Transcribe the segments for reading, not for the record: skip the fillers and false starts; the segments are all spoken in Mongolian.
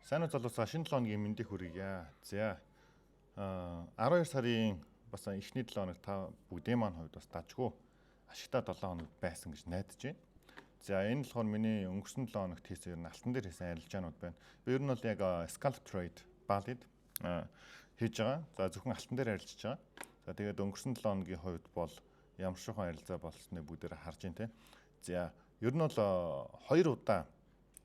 Сайн уу, залуусаа, шинэ 7 хоногийн мэндийг хүргье. За, 12 сарын бас эхний 7 хоног та бүгдийн маань хувьд бас дажгүй ашигтай 7 хоног байсан гэж найдаж байна. За, энэ болохоор миний өнгөрсөн 7 хоногт хийсэн, ер нь алтан дээр хийсэн арилжаанууд байна. Би ер нь бол яг scalp trade valid хийж байгаа. За, зөвхөн алтан дээр арилжиж байгаа. За, тэгээд өнгөрсөн 7 хоногийн хувьд бол ямар шухан арилжаа болсныг бүгдээр харж байна, те. За, ер нь бол хоёр удаа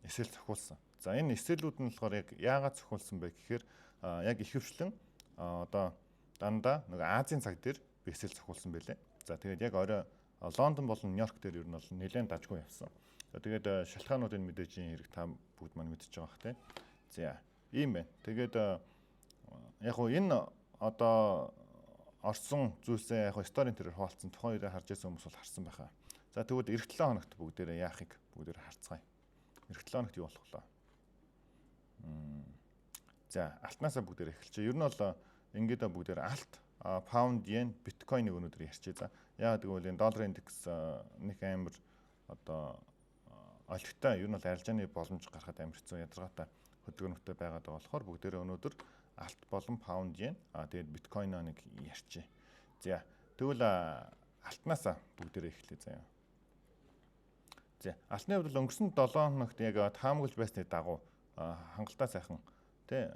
SL цохиулсан. За, энэ SL-үүд нь болохоор яг яагаад цохиулсан бэ гэхээр яг ихэвчлэн одоо дандаа нэг Азийн цаг дээр би SL цохиулсан байлээ. За, тэгээд яг орой Лондон болон Нью-Йорк дээр ер нь бол нэлээд дажгүй явсан. За, тэгээд шалтгаануудын мэдээж хэрэг та бүгд маань мэдчихэж байгаа бах, те. За, ийм байна. Тэгээд яг хуу энэ одоо орсон зүйлсээ яг story-н тэрээр хуваалцсан, тухайн үедээ харж байсан хүмүүс бол харсан байхаа. За, тэгвэл ирэх 7 хоногт бүгдээрээ яахыг бүгдээрээ харцгаая. Ирэх 7 хоногт юу болох вэ? За, алтнаасаа бүгдээр эхэлчихье. Ер нь бол ингээд бүгдээр алт, паунд, йен, биткойныг өнөөдөр ярьчихъя. За. Яагаад гэвэл энэ долларын индекс нэг амар одоо олигтой, ер нь бол арилжааны боломж гарахад амар хэцүү, ядаргаатай хөдөлгөөнтэй байгаад байгаа болохоор бүгдээрээ өнөөдөр алт болон паунд, йен, тэгээд биткойноо нэг ярьчихъя. За, тэгвэл алтнаасаа бүгдээрээ эхлэе, заяа. За, алтны хувьд бол өнгөрсөн 7 хоногт яг таамаглаж байсны дагуу хангалттай сайхан, тий,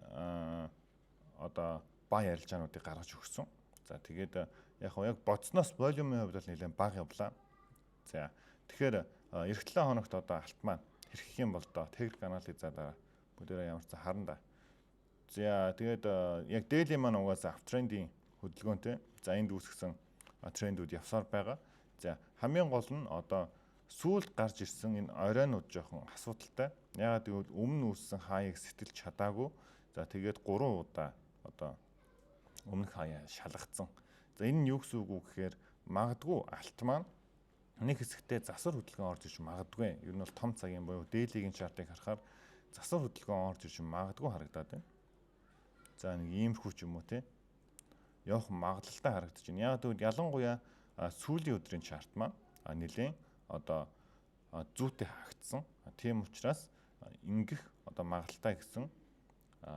одоо buy арилжаануудыг гаргаж өгсөн. За, тэгээд яг яг бодсноос volume-ын хувьд бол нэлээд бага явлаа. За, тэгэхээр ирэх 7 хоногт одоо алт маань хэрэг юм бол доо техник анализ дараа бүгдээрээ ямар ч харна да. За, тэгээд яг daily маань угаасаа uptrend-ийн хөдөлгөөнтэй. За, энд үүсгэсэн трендүүд явсаар байгаа. За, хамгийн гол нь одоо сүүлд гарч ирсэн энэ оройнууд жоохон асуудалтай. Яагаад гэвэл өмнө үүссэн high-ыг сэтэлж чадаагүй. За, тэгээд 3 удаа одоо өмнөх хаяа шалгацсан. За, энэ нь юу гэсэн үг вэ гэхээр магадгүй алт маань нэг хэсэгтээ засвар хөдөлгөөн орж иж магадгүй. Ер нь бол том цагийн буюу daily-гийн chart-ыг харахаар засвар хөдөлгөөн орж иж магадгүй харагдаад байна. За, нэг иймэрхүү ч юм уу, те, явах магадлалтай харагдаж байна. Яг гэвэл ялангуяа сүүлийн өдрийн chart маань нэлээд одоо зүйтэй хаагдсан. Тийм учраас ингэх одоо магадлалтай гэсэн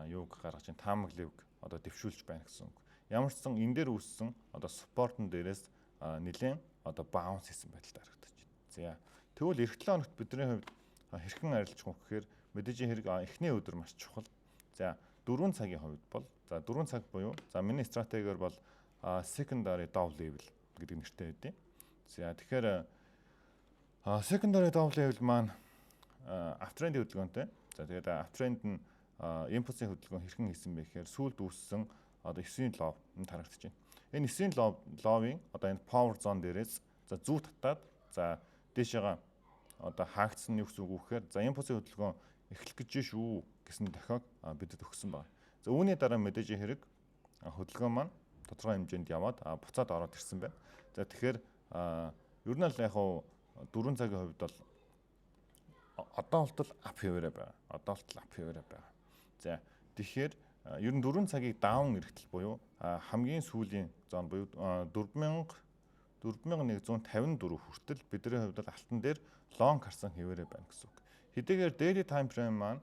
юуг гаргаж байна. Таамаглалыг одоо дэвшүүлж байна гэсэн үг. Ямар ч сан энэ дээр үүссэн одоо support-н дээрээс нэлээд одоо bounce хийсэн байдалтай харагдаж байна. За, тэгвэл ирэх 7 хоногт бидний хувьд хэрхэн арилжах вэ гэхээр мэдээж хэрэг эхний өдөр маш чухал. За, 4 цагийн хувьд бол, за, 4 цаг буюу, за, миний стратегиор бол secondary down level гэдэг нэртэй байдیں۔ За, тэгэхээр secondary down level маань uptrend хөдөлгөөнтэй. За, тэгээд uptrend нь импульсийн хөдөлгөөн хэрхэн хийсэн бэ гэхээр сүүлд үүссэн одоо 9-ийн low энд харагдаж байна. Энэ 9-ийн low-ын одоо энэ power zone дээрээс, за, зүү татаад, за, дээшээгээ одоо хаагдсан нь юу гэсэн үг вэ гэхээр, за, импульсийн хөдөлгөөн эхлэх гэж шүү гэсэн дохиог бидэд өгсөн байна. За, үүний дараа мэдээж хэрэг хөдөлгөөн маань тодорхой хэмжээнд яваад буцаад ороод ирсэн байна. За, тэгэхээр ер нь л яг хуу 4 цагийн хувьд бол одоо болтол up хэвээрээ байгаа. Одоо болтол up хэвээрээ байгаа. За, тэгэхээр ер нь 4 цагийг down эргэтэл буюу хамгийн сүүлийн zone буюу 4000 4154 хүртэл бидний хувьд бол алтан дээр long харсан хэвээрээ байна гэсэн үг. Хэдийгээр daily time frame маань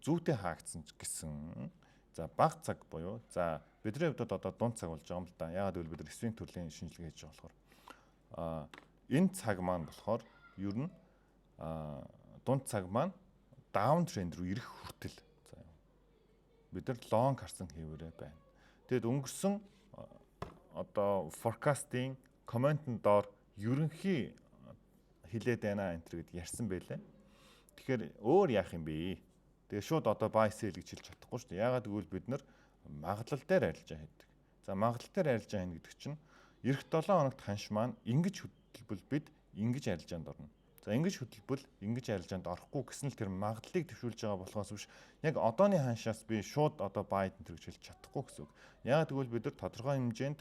зүйтэй хаагдсан ч гэсэн, за, бага цаг буюу, за, бидний хувьд одоо дунд цаг болж байгаа юм л да. Яагаад гэвэл бид нар swing төрлийн шинжилгээ хийж байгаа болохоор энэ цаг маань болохоор ер нь дунд цаг маань down trend рүү ирэх хүртэл, за, бид нар long харсан хэвээрээ байна. Тэгэд өнгөрсөн одоо forecasting comment-н доор ерөнхий хилээд байна энэ төр гэд ярьсан байлээ. Тэгэхээр өөр яах юм бэ? Тэгээ шууд одоо buy, sell гэж хэлж чадахгүй шүү дээ. Яагаад гэвэл бид нар магадлал дээр арилжаа хийдэг. За, магадлал дээр арилжаа хийнэ гэдэг чинь ирэх 7 хоногт ханш маань ингэж хөдөлбөл бид ингэж арилжаанд орно. За, ингэж хөдөлбөл ингэж арилжаанд орохгүй гэсэн л тэр магадлалыг дэвшүүлж байгаа болохоос биш яг одооны ханшаас би шууд одоо buy энэ гэж хэлж чадахгүй гэсэн үг. Яагаад гэвэл бид нар тодорхой хэмжээнд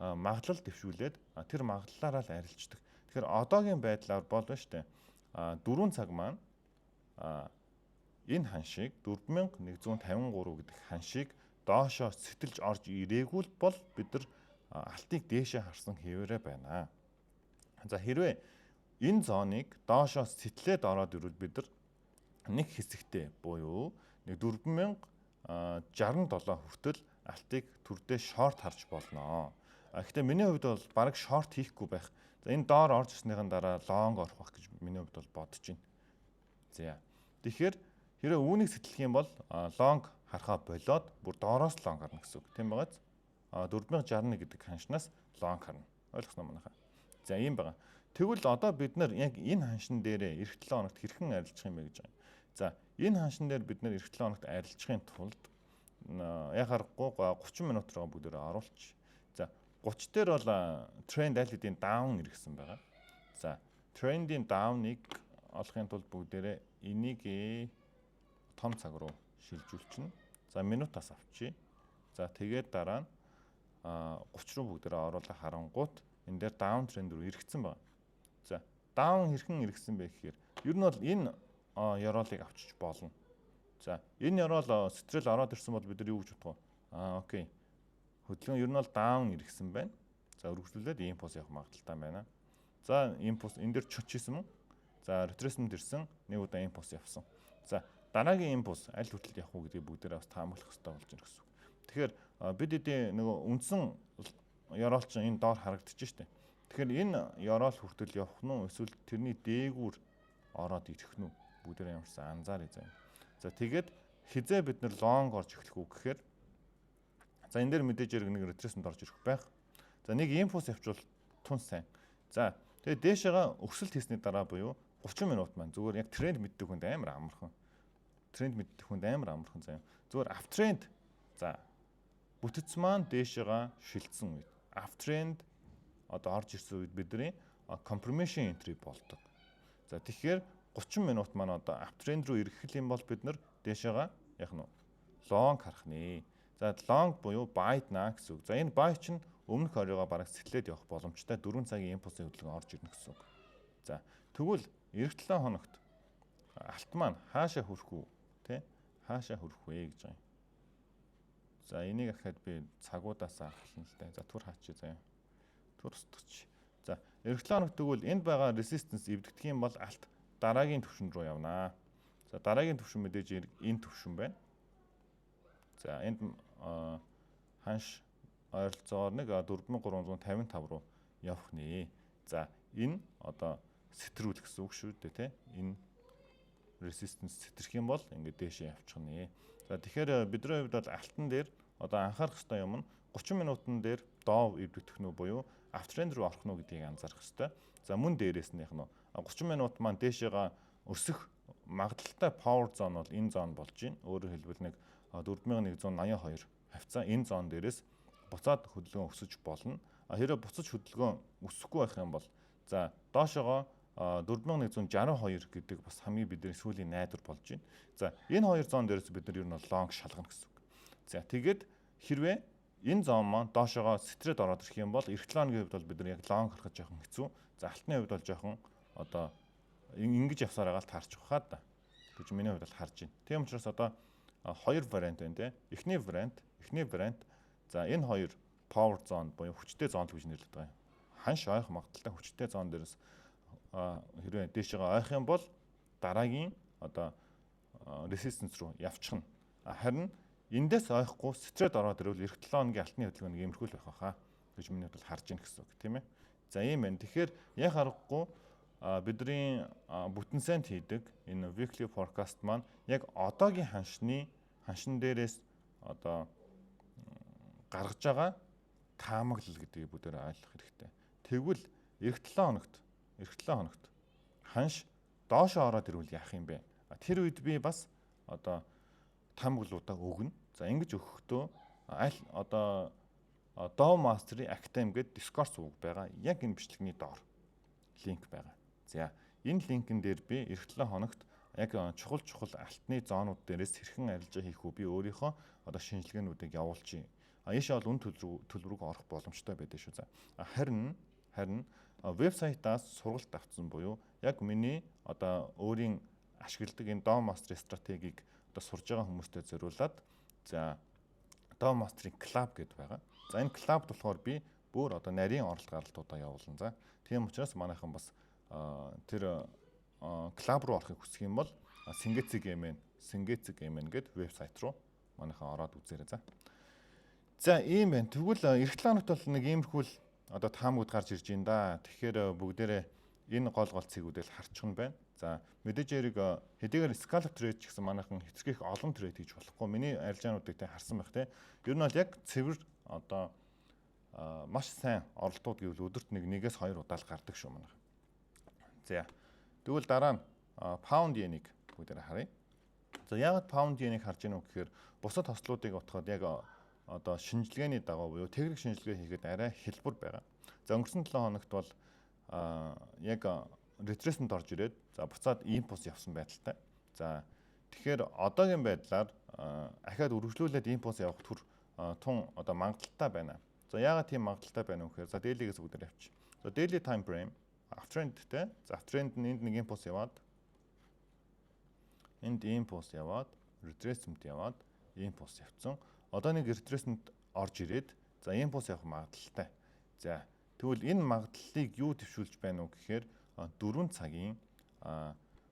магадлал дэвшүүлээд тэр магадлалаараа л арилждаг. Тэгэхээр одоогийн байдлаар бол байна штэ. 4 цаг маань энэ ханшийг, 4153 гэдэг ханшийг доошоо сэтэлж орж ирээгүй бол бид нар алтыг дээшээ харсан хэвээрээ байна. За, хэрвээ энэ zone-ыг доошоо сэтлээд ороод ирвэл бид нар Нэг хэсэгтээ буюу нэг 4067 хүртэл алтыг төрдөө short харж болно. А гэхдээ миний хувьд бол бараг short хийхгүй байх. За, энэ доор орж ирснийхэн дараа long орох байх гэж миний хувьд бол бодож байна. За. Тэгэхээр хэрвээ үүнийг сэтлэх юм бол long харахаа болоод бүр доороос long харна гэсэн үг. Тийм байгааз? А 4061 гэдэг ханшнаас long харна. Ойлгосноо манайхаа? За, ийм байгаа. Тэгвэл одоо бид нар яг энэ ханшин дээрээ ирэх 7 хоногт хэрхэн арилжах юм бэ гэж байгаа. За, энэ ханшин дээр бид нар ирэх 7 хоногт арилжахын тулд яг харахгүй 30 минут руу бүгдээрээ оруулчих. За, 30 дээр бол тренд аль хэдийн down эргэсэн байгаа. За, трендийн down-ыг олохын тулд бүгдээрээ энийг том цаг руу шилжүүлчихнэ. За, минутаас авчия. За, тэгээд дараа нь 30 руу бүгдээрээ оруулах харангуут энэ дээр down trend руу эргэцсэн байна. За, down хэрхэн эргэсэн бэ гэхээр ер нь бол энэ ёроолыг авчиж болно. За, энэ ёроол сэтрэл ороод ирсэн бол бид нар юу гэж бодох вэ? Аа, okay. Хөдөлгөөн ер нь бол down эргэсэн байна. За, өргөжлүүлээд импульс явах магадлалтай байна. За, импульс энэ дээр чочсон мөн. За, retracement ирсэн, нэг удаа импульс явсан. За, дараагийн импульс аль хүртэл явах уу гэдгийг бүгдээрээ бас таамаглах хэрэгтэй болж байна гэсэн үг. Тэгэхээр бид эдийн нөгөө үндсэн ёроол чинь энэ доор харагдчих штэ. Тэгэхээр энэ ёроол хүртэл явах нь уу эсвэл тэрний дээгүүр ороод ирэх нь үү? Бүгдээрээ ямарсан анзааръя заа. За, тэгээд хэзээ бид нар long орж эхлэх үү гэхээр за, энэ дээр мэдээж хэрэг нэг retracement орж ирэх байх. За, нэг импульс явуул тун сайн. За, тэгээд дээшээгээ өсөлт хийсний дараа буюу 30 минут маань зүгээр яг тренд мэддэг хүнд амар амархан. Тренд мэддэг хүнд амар амархан заяа. Зүгээр uptrend, за, бүтэц маань дээшээгээ шилжсэн үед, uptrend одоо орж ирсэн үед бидний confirmation entry болдог. За, тэгэхээр 30 минут маань одоо uptrend руу эргэх юм бол бид нар дээшээгээ яг нь long харах нэ. За, long буюу buy на гэсэн үг. За, энэ buy чинь өмнөх оройгоо бараг сэтлээд явах боломжтой 4 цагийн импульсын хөдөлгөөн орж ирнэ гэсэн үг. За, тэгвэл ирэх 7 хоногт алт маань хаашаа хүрэх үү, тэ, хаашаа хүрэх вэ гэж байгаа юм. За, энийг ахаад би цагуудаас ахлана л да. За, түр хаачи заяа. Түр устгах. За, ирэх 7 хоногт тэгвэл энд байгаа resistance эвдэгдэх юм бол алт дараагийн түвшин рүү явнаа. За, дараагийн түвшин мэдээж энэ түвшин байна. За, энд ханш ойролцоогоор нэг 4355 руу явах нэ. За, энэ одоо сэтрүүл гэсэн үг шүү дээ, тий. Энэ resistance сэтрэх юм бол ингээд дээшээ явчих нэ. За, тэгэхээр бидний хувьд бол алтан дээр одоо анхаарах хэрэгтэй юм нь 30 минутан дээр дов эвдэгдэх нь буюу uptrend руу орох нь гэдгийг анзаарах хэрэгтэй. За, мөн дээрээс нь яг нь 30 минут маань дээшээгээ өсөх магадлалтай power zone бол энэ zone болж байна. Өөрөөр хэлбэл нэг 4182 хавьцаа энэ zone дээрээс буцаад хөдөлгөөн өсөж болно. А хэрвээ буцаж хөдөлгөөн өсөхгүй байх юм бол за, доошогоо 4162 гэдэг бас хамгийн бидний сүүлийн найдвар болж байна. За, энэ хоёр zone дээрээс бид нар ер нь long шалгана гэсэн үг. За, тэгээд хэрвээ энэ zone маань доошогоо сэтрээд ороод ирэх юм бол ирэх 7 хоногийн хувьд бол бид нар яг long харахад жоохон хэцүү. За, алтны хувьд бол жоохон одоо ингэж явсаар байгаа л таарчих хаа да гэж миний хувьд бол харж байна. Тийм учраас одоо хоёр вариант байна, те. Эхний вариант, за, энэ хоёр power zone буюу хүчтэй zone л гэж нэрлэдэг байгаа юм. Ханш ойх магадлалтай хүчтэй zone дээрээс хэрвээ дээшээгээ ойх юм бол дараагийн одоо resistance руу явчихна. Харин эндээс ойхгүй сэтрээд ороод ирвэл ирэх 7 хоногийн алтны хөдөлгөөн нэг иймэрхүү л байх байхаа гэж миний хувьд бол харж байна гэсэн үг, тийм ээ. За, ийм байна. Тэгэхээр яг аргагүй бидний бүтэн сайнд хийдэг энэ weekly forecast маань яг одоогийн ханшны ханшин дээрээс одоо гаргаж байгаа таамаглал гэдгийг бүгдээр ойлгох хэрэгтэй. Тэгвэл ирэх 7 хоногт ханш доошоо ороод ирвэл яах юм бэ? Тэр үед би бас одоо таамаглалуудаа өгнө. За, ингэж өгөхдөө аль одоо Dow Mastery Academy гэдэг Discord суваг байгаа. Яг энэ бичлэгний доор линк байгаа. За, энэ линкэн дээр би ирэх 7 хоногт яг чухал чухал алтны zone ууд дээрээс хэрхэн арилжаа хийх үү, би өөрийнхөө одоо шинжилгээнүүдийг явуулчих. А ийшээ бол үн төлбөрөөр орох боломжтой байдаг шүү. За, харин вебсайтаас сургалт авсан буюу яг миний одоо өөрийн ашигладаг энэ Dow Master стратегийг одоо сурж байгаа хүмүүстэй зориулаад, за, Dow Master-ийн Club гэдэг байгаа. За, энэ club болохоор би бүр одоо нарийн оролт гаралтуудаа явуулна. За, тийм учраас манайхан бас тэр club руу орохыг хүсэх юм бол Сингэцэг MN, Сингэцэг MN гэдэг вебсайт руу манайхан ороод үзээрэй, за. За, ийм байна. Тэгвэл эх 7 хоногт бол нэг иймэрхүү л одоо таамагуд гарч ирж байна да. Тэгэхээр бүгдээрээ энэ гол гол цэгүүдэл харчих нь байна. За, мэдээж хэрэг хэдийгээр scalp trade ч гэсэн манайхан хэтэрхий их олон trade хийж болохгүй. Миний арилжаануудыг те харсан байх те. Ер нь бол яг цэвэр одоо маш сайн оролтууд гэвэл өдөрт нэг нэгээс хоёр удаа л гардаг шүү манайхан. За. Тэгвэл дараа нь pound yen-ийг бүгдээрээ харъя. За, яагаад pound yen-ийг харж гинүү гэхээр бусад хослуудыг утгаад яг одоо шинжилгээний дагуу буюу техник шинжилгээ хийхэд арай хялбар байгаа. За, өнгөрсөн 7 хоногт бол яг retracement орж ирээд, за, буцаад импульс явсан байдалтай. За, тэгэхээр одоогийн байдлаар ахиад үргэлжлүүлээд импульс явах төр тун одоо магадлалтай байна. За, яагаад тийм магадлалтай байна вэ гэхээр, за, daily-гээс бүгдээр явчих. За, daily time frame uptrend-тэй. За, uptrend нь энд нэг импульс яваад, энд импульс яваад, retracement яваад, импульс явцсан. Одоо нэг retracement орж ирээд, за, импульс явах магадлалтай. За, тэгвэл энэ магадлалыг юу дэвшүүлж байна уу гэхээр 4 цагийн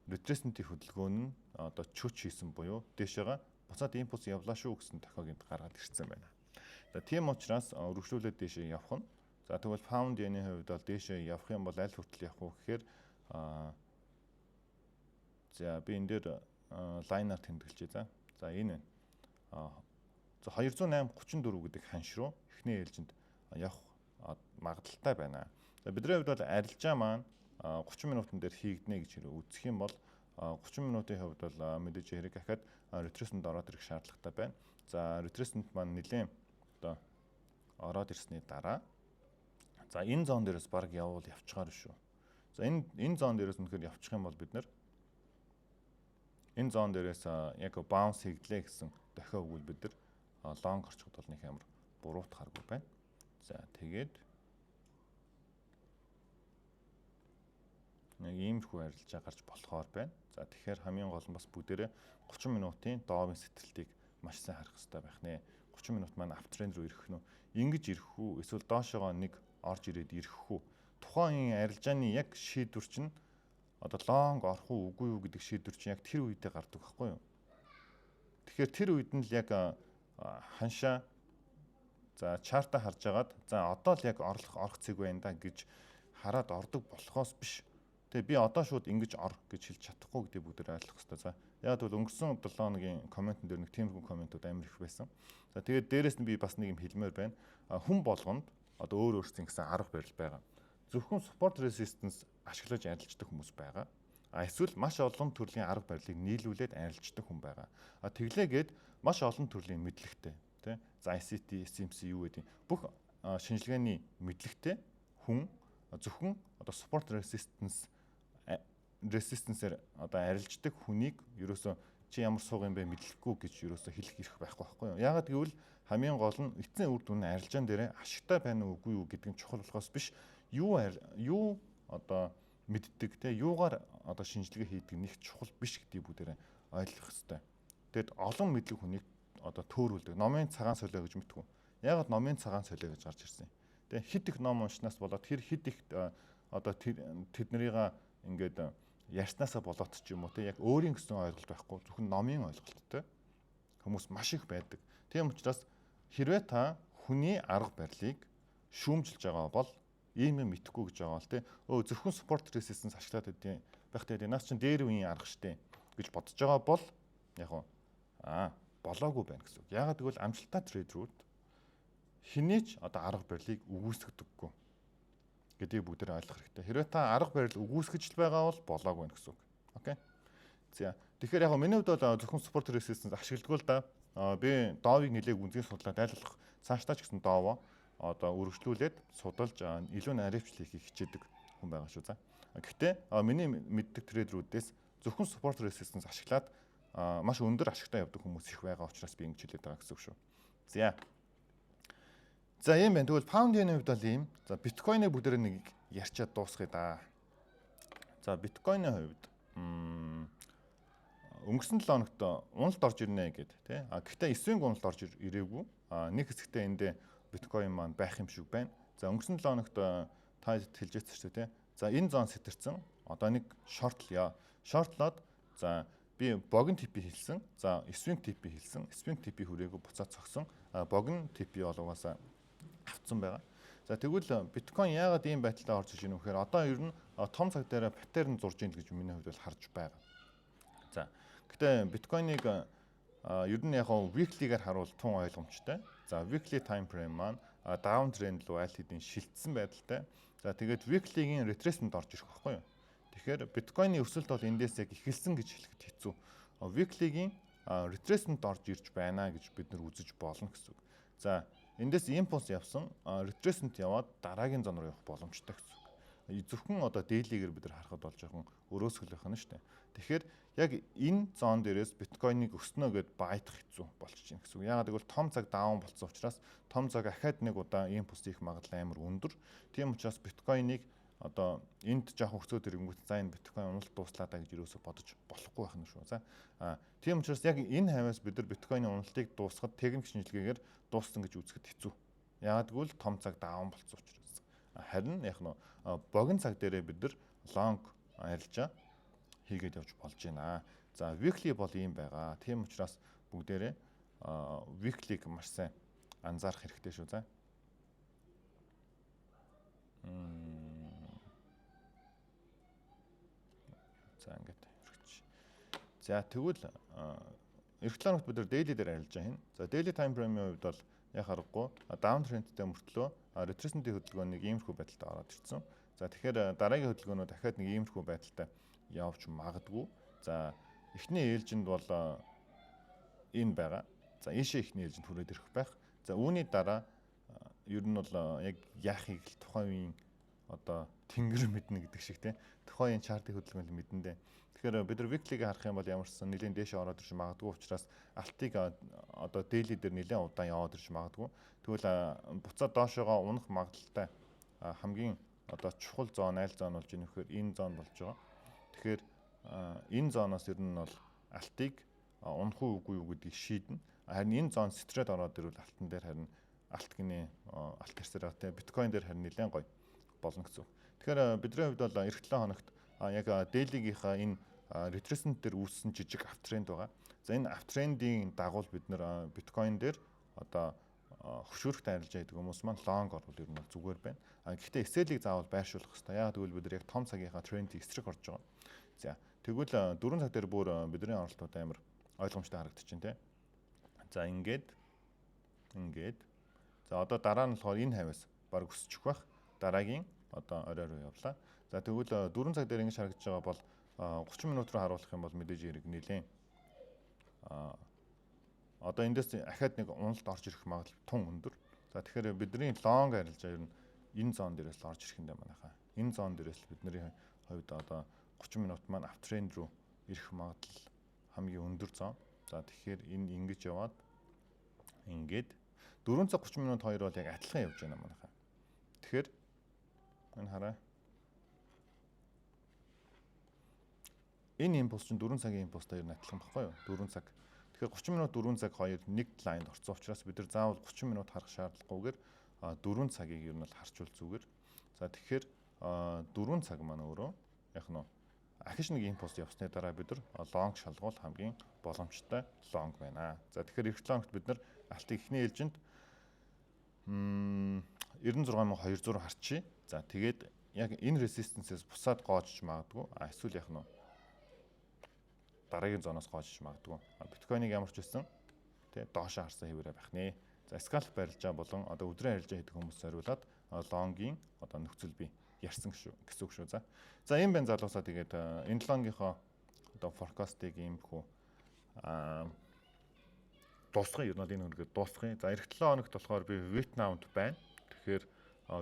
retracement-ийн хөдөлгөөн нь одоо CHoCH хийсэн буюу дээшээгээ буцаад импульс явлаа шүү гэсэн дохиог энд гаргаад ирсэн байна. За, тийм учраас өргөжлүүлээд дээшээ явах нь. За, тэгвэл pound yen-ийн хувьд бол дээшээ явах юм бол аль хүртэл явах уу гэхээр, за, би энэ дээр line-аар тэмдэглэжээ, за. За, энэ байна. За, 208.34 гэдэг ханш руу эхний ээлжинд явах магадлалтай байна. За, бидний хувьд бол арилжаа маань 30 минутан дээр хийгднэ гэж хэрэг үзэх юм бол 30 минутын хувьд бол мэдээж хэрэг ахаад retracement ороод ирэх шаардлагатай байна. За, retracement маань нэлээд одоо ороод ирсний дараа, за, энэ zone дээрээс баг явуул явчихаар шүү. За, энэ zone дээрээс үнэхээр явчих юм бол бид нар энэ zone дээрээс яг bounce хийгдлээ гэсэн дохио өгвөл бид нар long орчиход бол нэг амар буруутахааргүй байна. За, тэгээд нэг иймэрхүү арилжаа гарч болохоор байна. За, тэгэхээр хамгийн гол нь бас бүгдээрээ 30 минутын доовын сэтрэлтийг маш сайн харах хэрэгтэй байх нэ. 30 минут маань uptrend руу ирэх нь ингэж ирэх үү, эсвэл доошогоо нэг орж ирээд ирэх үү? Тухайн арилжааны яг шийдвэр чинь одоо long орох уу, үгүй юу гэдэг шийдвэр чинь яг тэр үедээ гардаг байхгүй юу? Тэгэхээр тэр үед нь л яг ханшаа, за, chart-аа харж агаад, за, одоо л яг орлох орох цэг байна да гэж хараад ордог болохоос биш. Тэгээ би одоо шууд ингэж ор гэж хэлж чадахгүй гэдгийг бүгд ойлгох хэрэгтэй. За, яг бол өнгөрсөн 7 хоногийн comment-эн дээр нэг тиймэрхүү comment-ууд амар их байсан. За, тэгээд дээрэс нь би бас нэг юм хэлмээр байна. Хүн болгонд одоо өөр өөрсдийн гэсэн арга барил байгаа. Зөвхөн support resistance ашиглаж арилждаг хүмүүс байгаа. А эсвэл маш олон төрлийн арга барилыг нийлүүлээд арилждаг хүн байгаа. А тэглээгээд маш олон төрлийн мэдлэгтэй, тий. За, ICT, SMC юу гэдэг бүх шинжилгээний мэдлэгтэй хүн зөвхөн одоо support resistance-ээр одоо арилждаг хүнийг ерөөсөө чи ямар сууг юм бэ, мэдлэхгүй гэж ерөөсөө хэлэх эрх байхгүй байхгүй юу. Яагаад гэвэл хамгийн гол нь эцсийн үр дүн нь арилжаан дээрээ ашигтай байна уу, үгүй юу гэдэг нь чухал болохоос биш, юу юу одоо мэддэг те, юугаар одоо шинжилгээ хийдэг нэг чухал биш гэдгийг бүгдээрээ ойлгох хэрэгтэй. Тэгэд олон мэдлэг хүнийг одоо төөрүүлдэг. Номын цагаан солио гэж мэдгүй. Яагаад номын цагаан солио гэж гарч ирсэн юм? Тэ, хэд их ном уншнаас болоод тэр хэд их одоо тэднэрийг ингээд ярьснаасаа болоод ч юм уу те, яг өөрийн гэсэн ойлголт байхгүй, зөвхөн номын ойлголттой хүмүүс маш их байдаг. Тийм учраас хэрвээ та хүний арга барилыг шүүмжилж байгаа бол, ийм юм мэдэхгүй гэж байгаа бол те, өө, зөвхөн support resistance ашиглаад байдیں۔ Байх те, наас чинь дээр үеийн арга штэ гэж бодож байгаа бол яг уу болоогүй байна гэсэн үг. Яагаад гэвэл амжилттай trader-үүд хэний ч одоо арга барилыг үгүйсгдэггүй гэдгийг бүгдээр ойлгох хэрэгтэй. Хэрвээ та арга барил үгүйсгэж л байгаа бол болоогүй байна гэсэн үг. Okay. За, тэгэхээр яг миний хувьд бол зөвхөн support resistance ашигладаг л да. Би Dow-ыг нэлээг үнзгийн судлаад, аль болох цаашдаа ч гэсэн Dow-оо одоо үргэлжлүүлээд судалж, илүү наривчлал хийхийг хичээдэг хүн байгаа шүү. За. Гэхдээ миний мэддэг trader-үүдээс зөвхөн support resistance ашиглаад маш өндөр ашигтай явдаг хүмүүс их байгаа учраас би ингэж хэлээд байгаа гэсэн үг шүү. За. За, ийм байна. Тэгвэл pound yen-ийн хувьд бол ийм. За, биткойныг бүгдээрээ нэг ярьчаад дуусгая да. За, биткойны хувьд өнгөрсөн 7 хоногт уналт орж ирнэ гэд тий. А гэхдээ swing уналт орж ирээгүй. А нэг хэсэгтээ эндээ биткойн маань байх юм шиг байна. За, өнгөрсөн 7 хоногт та хэлжээсэн шүү дээ, тий. За, энэ zone сэтэрсэн. Одоо нэг short-лъё. Short-лоод, за, Би богино TP хэлсэн. За, swing TP хэлсэн. Swing TP хүрээгүй буцаад цогсон. Богино TP бол угаасаа авцсан байгаа. За, тэгвэл биткойн яагаад ийм байдалтай орж иж байна вэ гэхээр одоо ер нь том цаг дээр pattern зурж ийн гэж миний хувьд бол харж байгаа. За, гэтээ биткойныг ер нь яг weekly-гээр харуул тун ойлгомжтой. За, weekly time frame маань down trend руу аль хэдийн шилжсэн байдалтай. За, тэгээд weekly-гийн retracement орж ирэх байхгүй юу? Тэгэхээр биткойны өсөлт бол эндээс яг эхэлсэн гэж хэлэхэд хэцүү. Weekly-гийн retracement орж ирж байна гэж бид нар үзэж болно гэсэн үг. За, эндээс импульс явсан, retracement яваад дараагийн zone руу явах боломжтой гэсэн үг. Зөвхөн одоо daily-гээр бид нар харахад бол жоохон өрөөсгөл байх нь шүү дээ. Тэгэхээр яг энэ zone дээрээс биткойныг өснө гэд buy-дах хэцүү болчих чинь гэсэн үг. Яагаад гэвэл том цаг down болсон учраас том цаг ахаад нэг удаа импульс хийх магадлал амар өндөр. Тийм учраас биткойныг одоо энд жоох өгцөөд ирэнгүүт за, энэ биткойн уналт дууслаа даа гэж юусоо бодож болохгүй байх нь шүү. За, тийм учраас яг энэ хавьяас бид нар биткойны уналтыг дуусгахад техник шинжилгээгээр дууссан гэж үзэхэд хэцүү. Яагаад гэвэл том цаг down болсон учраас. Харин яг нь богино цаг дээрээ бид нар long арилжаа хийгээд явж болж байна. За, weekly бол ийм байгаа. Тийм учраас бүгдээрээ weekly-г маш сайн анзаарах хэрэгтэй шүү, за. За, ингээд өргөч. За, тэгвэл эх 7 хоногт бид нар daily дээр арилжаа хийнэ. За, daily time frame-ийн хувьд бол яг харахгүй down trend-тэй мөртлөө retracement-ийн хөдөлгөөн нэг иймэрхүү байдалтай ороод ирсэн. За, тэгэхээр дараагийн хөдөлгөөнүүд дахиад нэг иймэрхүү байдалтай явж магадгүй. За, эхний ээлжинд бол энэ байгаа. За, ийшээ эхний ээлжинд хүрээд ирэх байх. За, үүний дараа ер нь бол яг яахыг л тухайн үеийн одоо тэнгэр мэднэ гэдэг шиг, тийм, тухайн үеийн chart-ын хөдөлгөөнд мэднэ дээ. Тэгэхээр бид нар weekly-г харах юм бол ямарсан нэлийн дээшээ ороод ирж магадгүй учраас алтыг одоо daily дээр нэлээд удаан яваад ирж магадгүй. Тэгвэл буцаад доошоогоо унах магадлалтай хамгийн одоо чухал zone аль zone болж ийнэ вэхээр энэ zone болж байгаа. Тэгэхээр энэ zone-оос ер нь бол алтыг унах уу, үгүй юу гэдгийг шийднэ. Харин энэ zone сэтрээд ороод ирвэл алтан дээр, харин алт гинэ, алт хэрсээр байгаа, тийм, биткойн дээр харин нэлээд гоё болно гэсэн. Тэгэхээр бидний хувьд бол эх 7 хоногт яг daily-гийнхаа энэ retracement дээр үүссэн жижиг uptrend байгаа. За, энэ uptrend-ийн дагуу бид нэр биткойн дээр одоо хөшүүрэгтэй арилжаа хийдэг хүмүүс маань long орвол ер нь бол зүгээр байна. А гэхдээ SL-ийг заавал байршуулах хэрэгтэй. Яагаад гэвэл бид нар яг том цагийнхаа трендийг эсрэг орж байгаа. За, тэгвэл 4 цаг дээр бүр бидний оролтууд амар ойлгомжтой харагдчихэв, тийм. За, ингээд ингээд, за, одоо дараа нь болохоор энэ хавьяас баг өсчих байх. Дараагийн одоо орой руу явлаа. За, тэгвэл 4 цаг дээр ингэж харагдаж байгаа бол 30 минут руу харуулах юм бол мэдээж хэрэг нэлээд одоо эндээс ахаад нэг уналт орж ирэх магадлал тун өндөр. За, тэгэхээр бидний long арилжаа ер нь энэ zone дээрээс л орж ирэх юм даа манайхаа. Энэ zone дээрээс л бидний хувьд одоо 30 минут маань uptrend руу ирэх магадлал хамгийн өндөр zone. За, тэгэхээр энэ ингэж яваад ингээд 4 цаг 30 минут хоёр бол яг адилхан явж байна манайхаа. Тэгэхээр энэ хараа. Энэ импульс чинь 4 цагийн импульстай ер нь адилхан баггүй юу? 4 цаг. Тэгэхээр 30 минут, 4 цаг хоёр нэг line-д орсон учраас бид нар заавал 30 минут харах шаардлагагүйгээр 4 цагийг ер нь бол харчвал зүгээр. За, тэгэхээр 4 цаг маань өөрөө яг нь ахиж нэг импульс явсны дараа бид нар long шалгуул хамгийн боломжтой long байна. За, тэгэхээр эх 7 хоногт бид нар алтыг эхний ээлжинд 96,200 харчи. За, тэгээд яг энэ resistance-ээс буцаад гоожж магадгүй. А эсвэл яг нь дараагийн zone-оос гоожж магадгүй. Биткойныг ямар ч байсан тий доошоо харсан хэвээрээ байх нэ. За, scalp барилжаа болон одоо өдрийн арилжаа хийдэг хүмүүс зориулаад long-ийн одоо нөхцөл би ярьсан гэсэн үг шүү. За. За, ийм байна залуусаа, тэгээд энэ 7 хоногийнхоо одоо forecast-ыг иймэрхүү дуусгах, ер нь бол энэ хөнөг дуусгах. За, эх 7 хоногт болохоор би Вьетнамд байна. Тэгэхээр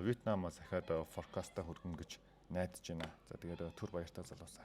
Вьетнамаас ахаад forecast-а хүргэнэ гэж найдаж байна. За, тэгээд түр баяртай залуусаа.